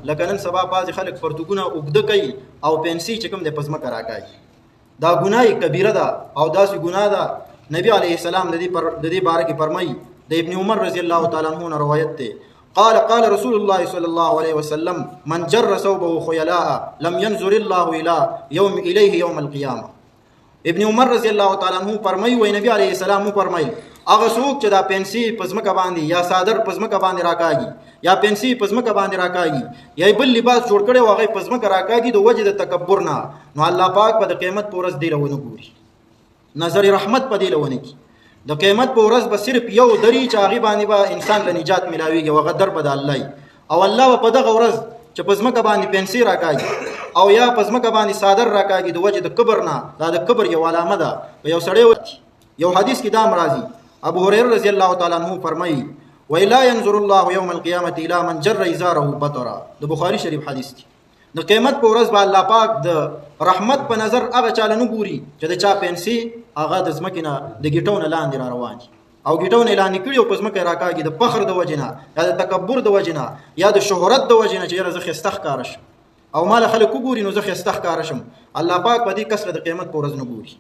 لکه نن سبا بعضې خلک پرتوګونه اوږده کوي او پنسي چې کوم دی په ځمکه راکاږي. دا ګناه کبیره ده او داسې ګناه ده. نبی علیه السلام د دې باره کې فرمایي، د ابن عمر رضی الله تعالی عنہ نه روایت دی، قال قال رسول الله صلى الله عليه وسلم من جر ثوبه خيلاء لم ينظر الله الى يوم اليه يوم القيامه. ابن عمر رضی الله تعالی عنہ فرمایي، وای نبی علیه السلام فرمایي، هغه څوک چې دا پنسي په ځمکه باندې یا صادر په ځمکه باندې راکاږي یا پنسي په ځمکه باندې راکاږي یا بل لباس جوړ کړي او هغه په ځمکه راکاږي د وجې د تکبر نه، نو الله پاک په د قیامت په ورځ دی له ونه ګوري، نظر رحمت په دی له ونه کی. د قیامت په ورځ به صرف یو دری چې هغې باندې به انسان له نجات ملاویږي او هغه در به د الله وي. او الله به په دغه ورځ چې په ځمکه باندې پنسي راکاږي او یا په ځمکه باندې صادر راکاږي د وجې د کبر نه، دا د کبر یو علامه ده. په یو سړی یو حدیث کې دا هم راځي، ابو هريره رضی الله تعالی عنہ فرمایي، ولا ينظر الله يوم القيامه الى من جر ازاره بطرا. د بخاری شریف حدیث دی. د قیامت په ورځ به الله پاک د رحمت په نظر هغه چاله نه ګوري چې د چا پنسي هغه د ځمکې نه د ګیټو نه لاندې را روان دي او ګیټو نه لاندې کړي او په ځمکه یې راکاږي د فخر د وجې نه یا د تکبر د وجې نه یا د شهرت د وجې نه چې یاره زه ښایسته ښکاره شم او ما له خلک وګوري نو زه ښایسته ښکاره شم. الله پاک په دې کس له د قیامت په ورځ نه ګوري.